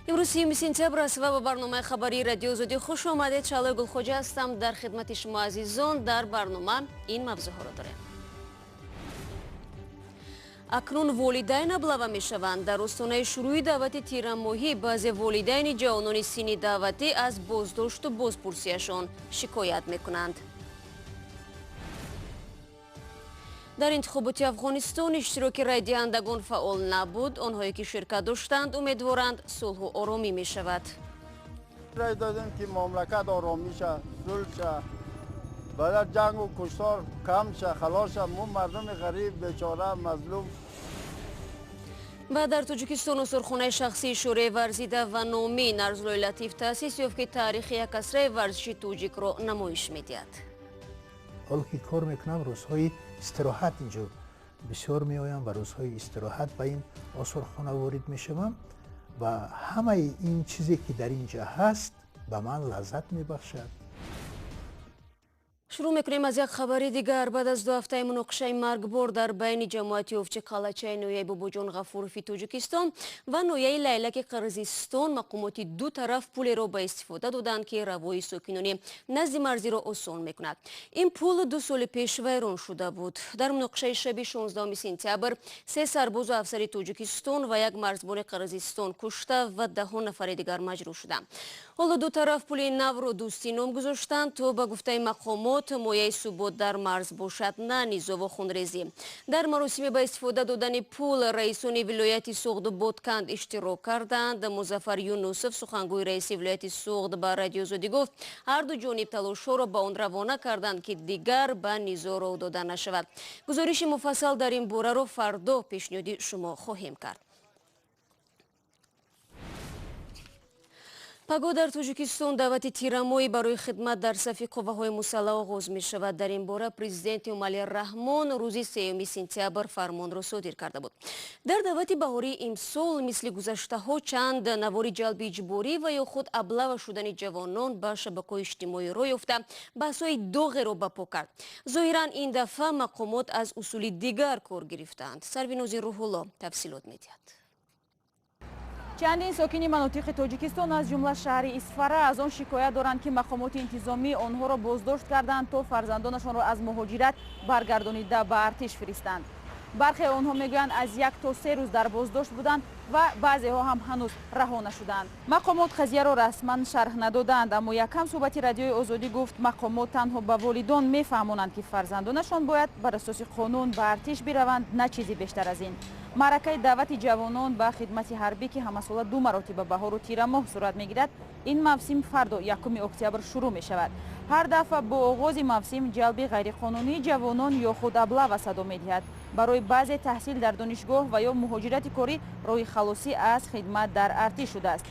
Имрӯз 30 сентябр аст ва ба барномаи хабарии Радиои Озодӣ хуш омадед. Шаълои Гулхоҷа ҳастам дар хидмати шумо азизон. Дар барнома ин мавзӯъҳоро дорем. Акнун волидайн аблава мешаванд. Дар остонаи шурӯи даъвати тирамоҳӣ баъзе волидайни ҷавонони синни даъватӣ аз боздошту бозпурсияшон шикоят мекунанд. Дар интихоботи Афғонистон иштироки райдиҳандагон фаъол набуд. Онҳое ки ширкат доштанд, умедворанд, сулҳу оромӣ мешавад. Рай додем, ки мамлакат оромӣ ша, сулҳ ша, баъд ҷангу куштор кам ша, халос ша. Мо мардуми ғариб, бечора, мазлум. Ва дар Тоҷикистон осорхонаи шахсии шӯрои варзида ва номӣ Нарзуллои Латиф таъсис ёфт, ки таърихи як асраи варзиши тоҷикро намоиш медиҳад. Ҳоло ки кор мекунам, рӯзҳои истироҳат инҷо бисёр меоям ва рӯзҳои истироҳат ба ин осорхона ворид мешавам ва ҳамаи ин чизе, ки дар инҷа ҳаст, ба ман лаззат мебахшад. Шурӯъ мекунем аз як хабари дигар. Баъд аз 2 ҳафтаи муноқишаи маргбор дар байни ҷамоати Овчи Қалачаи ноҳияи Бобоҷон Ғафурови Тоҷикистон ва ноҳияи Лайлаки Қирғизистон, мақомоти ду тараф пулеро ба истифода доданд, ки равои сокинони назди марзиро осон мекунад. Ин пул 2 соли пеш вайрон шуда буд. Дар муноқишаи шаби 16 сентябр се сарбозу афсари Тоҷикистон ва як марзбони Қирғизистон кушта ва даҳон нафари дигар маҷрӯҳ шуданд. Ҳоло ду тараф пули навро Дӯстӣ ном гузоштанд, то ба гуфтаи мақомот мояи субот дар марз бошад, на низову хунрезӣ. Дар маросими ба истифода додани пул раисони вилояти Суғду Ботканд иштирок карданд. Музаффар Юнусов, сухангӯи раиси вилояти Суғд, ба Радиои Озодӣ гуфт, ҳарду ҷониб талошҳоро ба он равона карданд, ки дигар ба низоъ роҳ дода нашавад. Гузориши муфассал дар ин бораро фардо пешниҳоди шумо хоҳем кард. Пагоҳ дар Тоҷикистон даъвати тирамоҳӣ барои хидмат дар сафи қувваҳои мусаллаҳ оғоз мешавад. Дар ин бора президенти Эмомалӣ Раҳмон рӯзи 3 сентябр фармонро содир карда буд. Дар даъвати баҳории имсол, мисли гузаштаҳо, чанд навори ҷалби иҷборӣ ва ё худ аблава шудани ҷавонон ба шабакаҳои иҷтимоӣ роҳ ёфта, баҳсҳои доғеро ба по кард. Зоҳиран, ин дафъа мақомот аз усули дигар кор гирифтаанд. Сарвинози Рӯҳулло тафсилот медиҳад. Чандин сокини манотиқи Тоҷикистон, аз ҷумла шаҳри Исфара, аз он шикоят доранд, ки мақомоти интизомӣ онҳоро боздошт карданд, то фарзандонашонро аз муҳоҷират баргардонида ба артиш фиристанд. Бархе онҳо мегӯянд, аз 1 то 3 рӯз дар боздошт буданд ва баъзеҳо ҳам ҳанӯз раҳо нашуданд. Мақомот қазияро расман шарҳ надоданд, аммо як ҳамсӯҳбати Радиои Озодӣ гуфт, мақомот танҳо ба волидон мефаҳмонанд, ки фарзандонашон бояд бар асоси қонун ба артиш бираванд, на чизи бештар аз ин. Маъракаи даъвати ҷавонон ба хидмати ҳарбӣ, ки ҳамасола ду маротиба, баҳору тирамоҳ, сурат мегирад, ин мавсим фардо, 1 октябр, шурӯъ мешавад. Ҳар дафъа бо оғози мавсим ҷалби ғайриқонунии ҷавонон ё худ аблава садо медиҳад. Барои баъзе таҳсил дар донишгоҳ ва ё муҳоҷирати корӣ роҳи халосӣ аз хидмат дар артиш шудааст.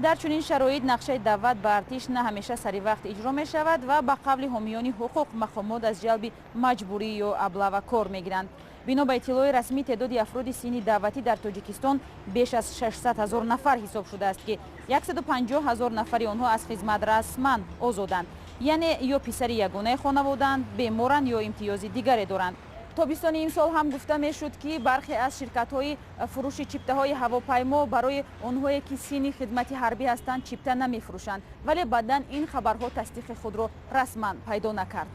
Дар чунин шароит нақшаи даъват ба артиш на ҳамеша сари вақт иҷро мешавад ва ба қавли ҳомиёни ҳуқуқ, мақомот аз ҷалби маҷбурӣ ё аблава кор мегиранд. Бино ба иттилои расмӣ, теъдоди афроди синни даъватӣ дар Тоҷикистон беш аз 600 ҳазор нафар ҳисоб шудааст, ки 150 ҳазор нафари онҳо аз хизмат расман озоданд, яъне ё писари ягонаи хонаводаанд, беморанд ё имтиёзи дигаре доранд. Тобистони имсол ҳам гуфта мешуд, ки бархе аз ширкатҳои фурӯши чиптаҳои ҳавопаймо барои онҳое, ки синни хидмати ҳарбӣ ҳастанд, чипта намефурӯшанд, вале баъдан ин хабарҳо тасдиқи худро расман пайдо накард.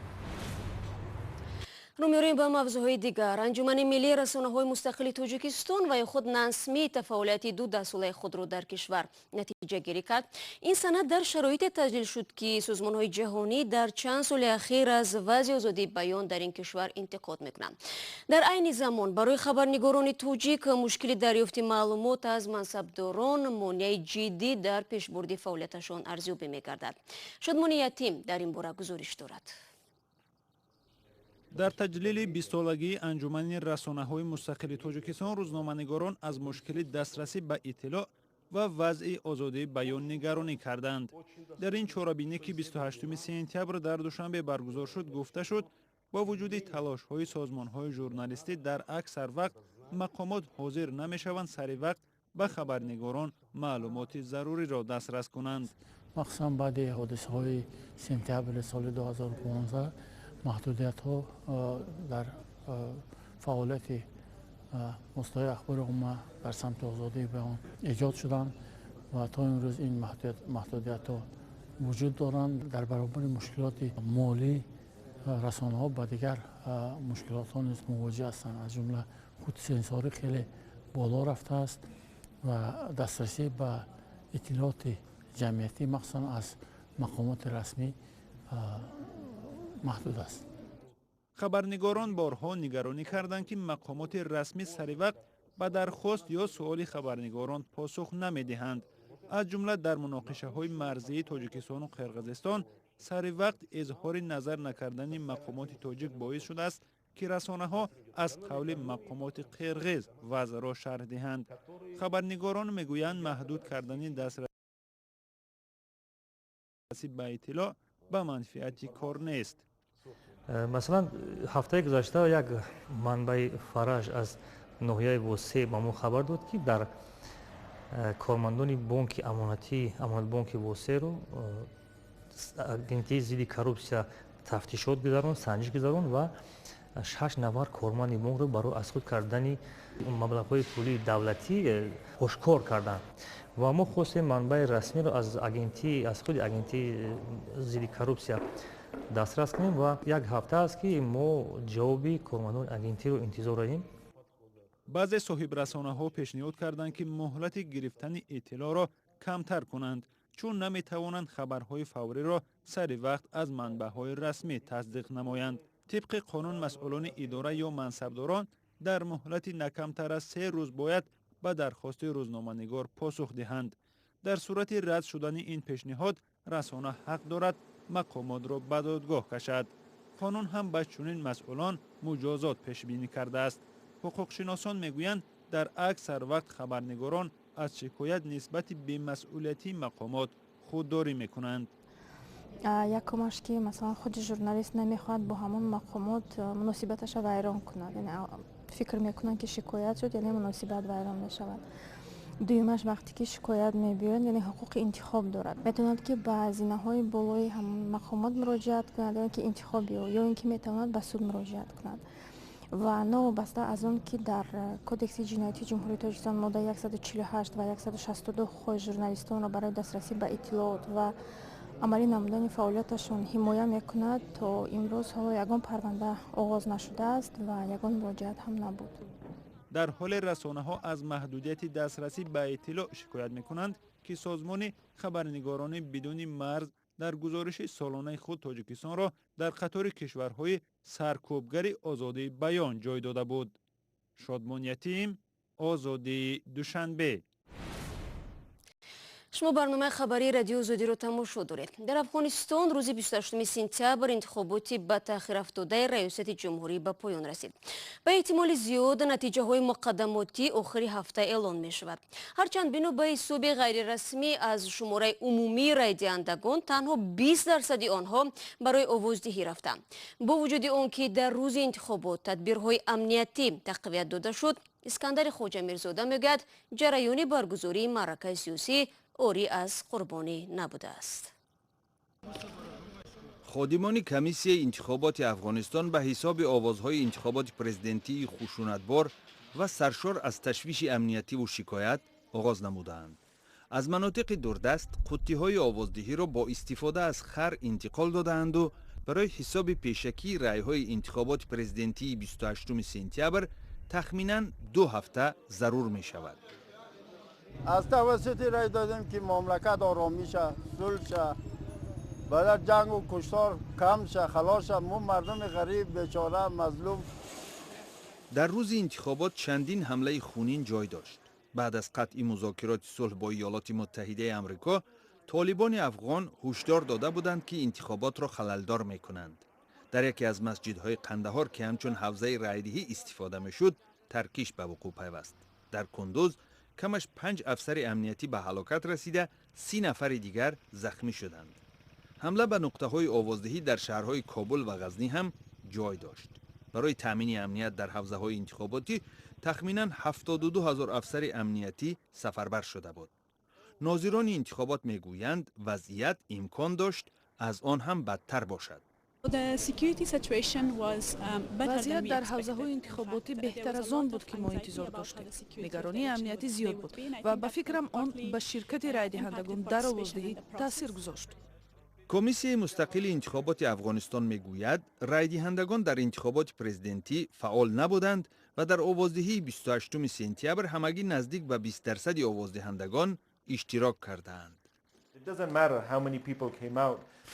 Рӯ меорем ба мавзӯъҳои дигар. Анҷумани миллии расонаҳои мустақили Тоҷикистон ва ё худ НАНСМИ фаъолияти 12-солаи худро дар кишвар натиҷагирӣ кард. Ин санад дар шароите таҷлил шуд, ки созмонҳои ҷаҳонӣ дар чанд соли ахир аз вазъи озодии баён дар ин кишвар интиқод мекунанд. Дар айни замон барои хабарнигорони тоҷик мушкили дарёфти маълумот аз мансабдорон монеаи ҷиддӣ дар пешбурди фаъолияташон арзёбӣ мегардад. Шодмони Ятим дар ин бора гузориш дорад. Дар таҷлили 20-солагии Анҷумани расонаҳои мустақили Тоҷикистон рӯзноманигорон аз мушкили дастрасӣ ба иттилоъ ва вазъи озодии баён нигаронӣ карданд. Дар ин чорабинӣ, ки 28 сентябр дар Душанбе баргузор шуд, гуфта шуд, бо вуҷуди талошҳои созмонҳои журналистӣ, дар аксар вақт мақомот ҳозир намешаванд сари вақт ба хабарнигорон маълумоти заруриро дастрас кунанд. Махсусан баъди ҳодисаҳои сентябри соли 2015 маҳдудиятҳо дар фаъолияти воситаҳои ахбори омма дар самти озодии баён эҷод шуданд. Ва то имрӯз ин маҳдудиятҳо вуҷуд доранд. Дар баробари мушкилоти молӣ расонаҳо ба дигар мушкилотҳо низ мувоҷеҳ ҳастанд. Аз ҷумла худсенсорӣ хеле боло рафтааст ва дастрасӣ ба иттилооти ҷамъиятӣ, махсусан аз мақомоти расмӣ, маҳдуд аст. Хабарнигорон борҳо нигаронӣ карданд, ки мақомоти расмӣ сари вақт ба дархост ё суоли хабарнигорон посух намедиҳанд. Аз ҷумла дар муноқишаҳои марзии Тоҷикистону Қирғизистон сари вақт изҳори назар накардани мақомоти тоҷик боис шудааст, ки расонаҳо аз қавли мақомоти қирғиз вазъро шарҳ диҳанд. Хабарнигорон мегӯянд, маҳдуд кардани дастрасӣ ба иттилоъ ба манфиати кор нест. Масалан, ҳафтаи гузашта як манбаи Фараҷ аз ноҳияи Восеъ ба мо хабар дод, ки дар кормандони бонки амонатӣ, Амонатбонки Восеъро агентии зидди коррупсия тафтишот гузаронд, санҷиш гузаронд ва шаш нафар корманди бонкро барои аз худ кардани маблағҳои пулии давлатӣ ошкор карданд. Ва мо хостем манбаи расмиро аз агентӣ, аз худи агентии зидди коррупсия дастрас кунем ва як ҳафта аст, ки мо ҷавоби кормандони агентиро интизор дорем. Баъзе соҳибрасонаҳо пешниҳод карданд, ки муҳлати гирифтани иттилоъро камтар кунанд, чун наметавонанд хабарҳои фавриро сари вақт аз манбаъҳои расмӣ тасдиқ намоянд. Тибқи қонун, масъулони идора ё мансабдорон дар муҳлати на камтар аз 3 рӯз бояд ба дархости рӯзноманигор посух диҳанд. Дар сурати рад шудани ин пешниҳод, расона ҳақ дорад мақомотро ба додгоҳ кашад. Қонун ҳам ба чунин масъулон муҷозот пешбинӣ кардааст. Ҳуқуқшиносон мегӯянд, дар аксар вақт хабарнигорон аз шикоят нисбати бемасъулиятии мақомот худдорӣ мекунанд. Якумаш, ки масалан худи журналист намехоҳад бо ҳамон мақомот муносибаташа вайрон кунад, яъне фикр мекунанд, ки шикоят шуд, яъне муносибат вайрон мешавад. Дуюмаш, вақте ки шикоят мебиёяд, яъне ҳуқуқи интихоб дорад, метавонад, ки ба зинаҳои болои мақомот муроҷиат кунад ё ки интихоби ё ин ки метавонад ба суд муроҷиат кунад. Ва новобаста аз он ки дар Кодекси ҷиноятии Ҷумҳурии Тоҷикистон моддаи 148 ва 162 ҳуқуқҳои журналистонро барои дастрасӣ ба иттилоот ва амалӣ намудани фаъолияташон ҳимоя мекунад, то имрӯз ҳоло ягон парванда оғоз нашудааст ва ягон муроҷиат ҳам набуд. Дар ҳоле расонаҳо аз маҳдудияти дастрасӣ ба иттилоъ шикоят мекунанд, ки созмони Хабарнигорони бидуни марз дар гузориши солонаи худ Тоҷикистонро дар қатори кишварҳои саркӯбгари озодии баён ҷой дода буд. Шодмон Ятим, Озодӣ, Душанбе. Шумо барномаи хабарии Радиои Озодиро тамошо доред. Дар Афғонистон рӯзи 28 сентябр интихоботи ба таъхир афтодаи раёсати ҷумҳурӣ ба поён расид. Ба эҳтимоли зиёд, натиҷаҳои муқаддамотӣ охири ҳафта эълон мешавад. Ҳарчанд бино ба ҳисоби ғайрирасмӣ аз шумораи умумии райдиҳандагон танҳо 20 дарсади онҳо барои овоздиҳӣ рафтанд. Бо вуҷуди он ки дар рӯзи интихобот тадбирҳои амниятӣ тақвият дода шуд, Искандари Хоҷамирзода мегӯяд, ҷараёни баргузории маъракаи сиёсӣ орӣ аз қурбонӣ набудааст. Ходимони комиссияи интихоботи Афғонистон ба ҳисоби овозҳои интихоботи президентии хушунатбор ва саршор аз ташвиши амниятиву шикоят оғоз намудаанд. Аз манотиқи дурдаст қуттиҳои овоздиҳиро бо истифода аз хар интиқол додаанду барои ҳисоби пешакии раъйҳои интихоботи президентии 28 сентябр тахминан 2 ҳафта зарур мешавад. Аз тавассути рай додем, ки мамлакат оромӣ ша, сулҳ ша, баъд ҷангу куштор кам ша, халос ша. Мо мардуми ғариб, бечора, мазлум. Дар рӯзи интихобот чандин ҳамлаи хунин ҷой дошт. Баъд аз қатъи музокироти сулҳ бо Иёлоти Муттаҳидаи Амрико, толибони афғон ҳушдор дода буданд, ки интихоботро халалдор мекунанд. Дар яке аз масҷидҳои Қандаҳор, ки ҳамчун ҳавзаи райдиҳӣ истифода мешуд, таркиш ба вуқӯъ пайваст. Дар Кундуз камаш панҷ афсари амниятӣ ба ҳалокат расида, 30 нафари дигар захмӣ шуданд. Ҳамла ба нуқтаҳои овоздиҳӣ дар шаҳрҳои Кобул ва Ғазнӣ ҳам ҷой дошт. Барои таъмини амният дар ҳавзаҳои интихоботӣ тахминан 72 ҳазор афсари амниятӣ сафарбар шуда буд. Нозирони интихобот мегӯянд, вазъият имкон дошт аз он ҳам бадтар бошад. Вазъият дар ҳавзаҳои интихоботӣ беҳтар аз он буд, ки мо интизор доштем. Нигаронии амниятӣ зиёд буд ва, ба фикрам, он ба ширкати райдиҳандагон дар овоздиҳӣ таъсир гузошт. Комиссияи мустақили интихоботи Афғонистон мегӯяд, райдиҳандагон дар интихоботи президентӣ фаъол набуданд ва дар овоздиҳии 28 сентябр ҳамагӣ наздик ба 20% овоздиҳандагон иштирок кардаанд.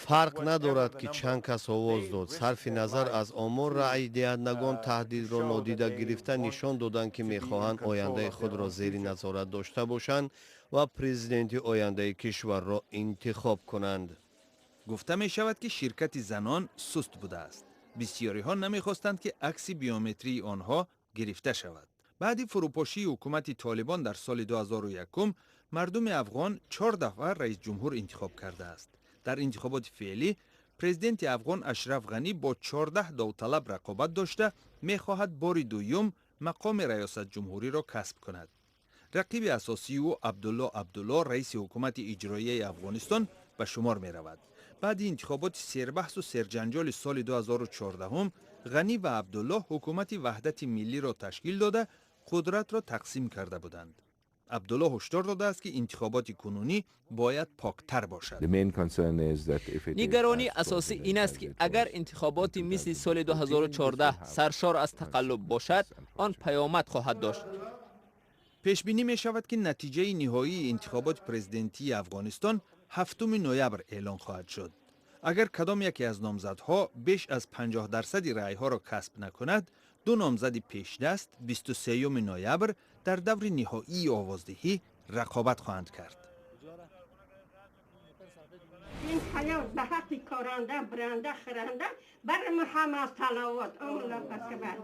Фарқ надорад, ки чанд кас овоз дод. Сарфи назар аз омор, раъйдиҳандагон таҳдидро нодида гирифта, нишон доданд, ки мехоҳанд ояндаи худро зери назорат дошта бошанд ва президенти ояндаи кишварро интихоб кунанд. Гуфта мешавад, ки ширкати занон суст будааст. Бисёриҳо намехостанд, ки акси биометрии онҳо гирифта шавад. Баъди фурӯпошии ҳукумати Толибон дар соли 2001 мардуми афғон чор дафъа раисҷумҳур интихоб кардааст. Дар интихоботи феълӣ президенти афғон Ашраф Ғанӣ бо 14 довталаб рақобат дошта, мехоҳад бори дуюм мақоми раёсатҷумҳуриро касб кунад. Рақиби асосии ӯ Абдулло Абдулло, раиси ҳукумати иҷроияи Афғонистон, ба шумор меравад. Баъди интихоботи сербаҳсу серҷанҷоли соли 2014 Ғанӣ ва Абдулло ҳукумати ваҳдати миллиро ташкил дода, қудратро тақсим карда буданд. Абдулло ҳушдор додааст, ки интихоботи кунунӣ бояд поктар бошад. Нигаронии асосӣ ин аст, ки агар интихоботи мисли соли 2014 саршор аз тақаллуб бошад, он паёмад хоҳад дошт. Пешбинӣ мешавад, ки натиҷаи ниҳоии интихоботи президентии Афғонистон 7 ноябр эълон хоҳад шуд. Агар кадом яке аз номзадҳо беш аз 50% раъйҳоро касб накунад, ду номзади пешдаст 23 ноябр дар даври ниҳоии овоздиҳӣ рақобат хоҳанд кард. Ин ҳаёт ба ҳаққи коранда, биранда, хӯранда, бар мо ҳама салавот. Аллоҳу акбар.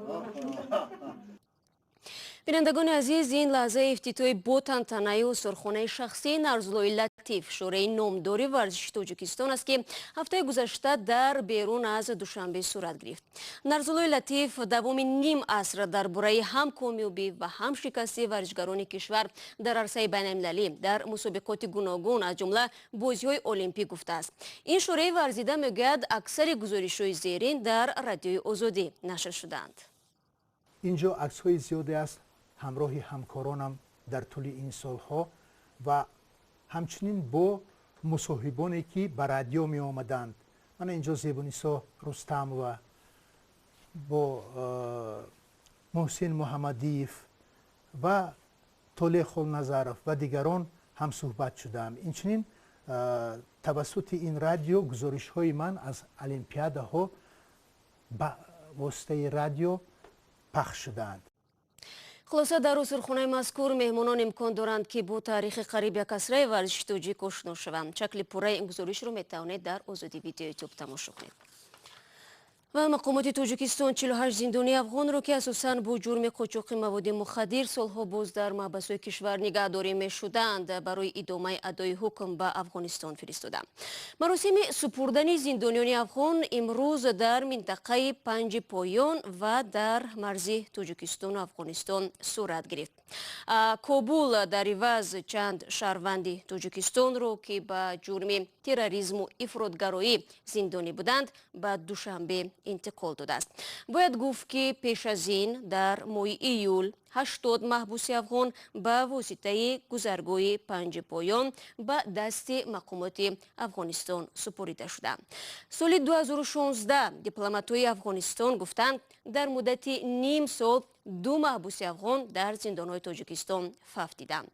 Бинандагони азиз, ин лаҳзаи ифтитоҳи бо тантанаи осорхонаи шахсии Нарзуллои Латиф, шӯраи номдори варзиши Тоҷикистон аст, ки ҳафтаи гузашта дар берун аз Душанбе сурат гирифт. Нарзуллои Латиф давоми ним аср дар бораи ҳам комёбӣ ва ҳам шикасти варзишгарони кишвар дар арсаи байналмилалӣ дар мусобиқоти гуногун, аз ҷумла бозиҳои олимпӣ, гуфтааст. Ин шӯраи варзида мегӯяд, аксари гузоришҳои зерин дар Радиои Озодӣ нашр шудаанд. Инҷо аксҳои зиёде аст ҳамроҳи ҳамкоронам дар тӯли ин солҳо ва ҳамчунин бо мусоҳибоне, ки ба радио меомаданд. Мана инҷо Зебунисо Рустамова бо Муҳсин Муҳаммадиев ва Толе Холназаров ва дигарон ҳамсӯҳбат шудаам. Инчунин тавассути ин радио гузоришҳои ман аз олимпиадаҳо ба воситаи радио пахш шудаанд. Хулоса, дар осорхонаи мазкур меҳмонон имкон доранд, ки бо таърихи қариб як асраи варзиши тоҷик ошно шаванд. Шакли пурраи ин гузоришро метавонед дар Озодӣ Видео Ютуб тамошо кунед. Ва мақомоти Тоҷикистон 48 зиндонии афғонро, ки асосан бо ҷурми қочоқи маводи мухаддир солҳо боз дар маҳбасҳои кишвар нигаҳдорӣ мешуданд, барои идомаи адои ҳукм ба Афғонистон фиристоданд. Маросими супурдани зиндониёни афғон имрӯз дар минтақаи Панҷи Поён ва дар марзи Тоҷикистону Афғонистон сурат гирифт. Кобул дар иваз чанд шаҳрванди Тоҷикистонро, ки ба ҷурми терроризму ифротгароӣ зиндонӣ буданд, ба Душанбе интиқол додааст. Бояд гуфт, ки пеш аз ин дар моҳи июл 80 маҳбуси афғон ба воситаи гузаргоҳи Панҷи Поён ба дасти мақомоти Афғонистон супорида шуданд. Соли 2016 дипломатҳои Афғонистон гуфтанд, дар муддати ним сол ду маҳбуси афғон дар зиндонҳои Тоҷикистон фавтиданд.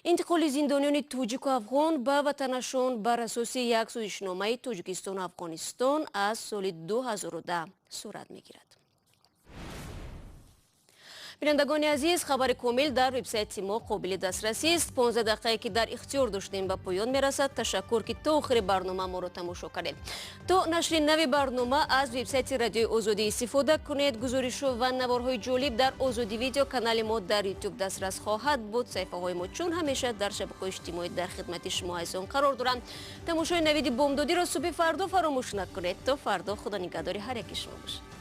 Интиқоли зиндониёни тоҷику афғон ба ватанашон бар асоси як созишномаи Тоҷикистону Афғонистон аз соли 2010 сурат мегирад. Бинандагони азиз, хабари комил дар вебсайти мо қобили дастрасист. 15 дақиқае, ки дар ихтиёр доштем, ба поён мерасад. Ташаккур, ки то охири барнома моро тамошо кардед. То нашри нави барнома аз вебсайти Радиои Озодӣ истифода кунед. Гузоришҳо ва наворҳои ҷолиб дар Озодӣ Видео, канали мо дар Ютуб, дастрас хоҳад буд. Саҳифаҳои мо чун ҳамеша дар шабакаҳои иҷтимоӣ дар хидмати шумо азизон қарор доранд. Тамошои навиди бомдодиро субҳи фардо фаромӯш накунед. То фардо, Худо нигаҳдори ҳар яки шумо бошад.